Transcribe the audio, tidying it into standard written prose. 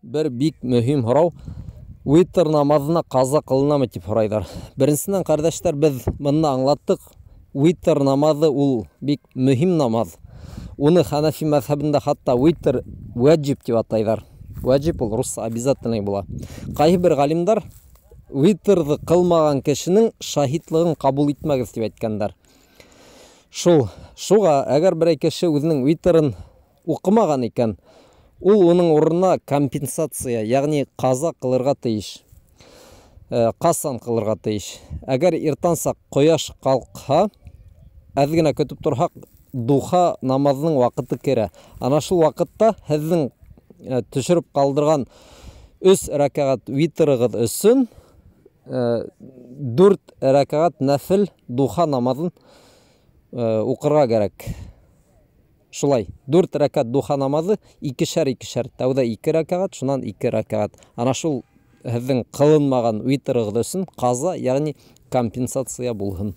Бер бик мөһим һорау. Витр намаҙына ҡаза ҡылынамы тип һорайҙар. Беренсенән, ҡәрҙәштәр, беҙ бында аңлаттыҡ. Витр намаҙы ул бик мөһим намаҙ. Уны Ханафи мәҙһәбендә хатта витр вәджиб тип атайҙар. Вәджиб ул русса обязательный була. Ҡайһы бер ғалимдар витрҙы ҡылмаған кешенең шаһитлығын ҡабул итмәгеҙ тип әйткәндәр. Шул, шуға әгәр берәй кеше үҙенең витрын уҡымаған икән, ул уның урынына компенсация, йәғни ҡаза ҡылырға тейеш. Ҡасан ҡылырға тейеш? Әгәр иртәнсаҡ ҡояш ҡалҡһа, әҙ генә көтөп торһаҡ, духа намаҙының ваҡыты керә. Ана шул ваҡытта һеҙҙең төшөрөп ҡалдырған 3 рәкәғәт витрығыҙ өсөн 4 рәкәғәт нәфел духа намаҙын уҡырға кәрәк. Шулай, 4 рәкәт духа намаҙы икешәр-икешәр, тәүҙә 2 рәкәғәт, шунан 2 рәкәғәт. Ана шул һеҙҙең ҡылынмаған витрығыҙ өсөн ҡаза, йәғни компенсация булһын.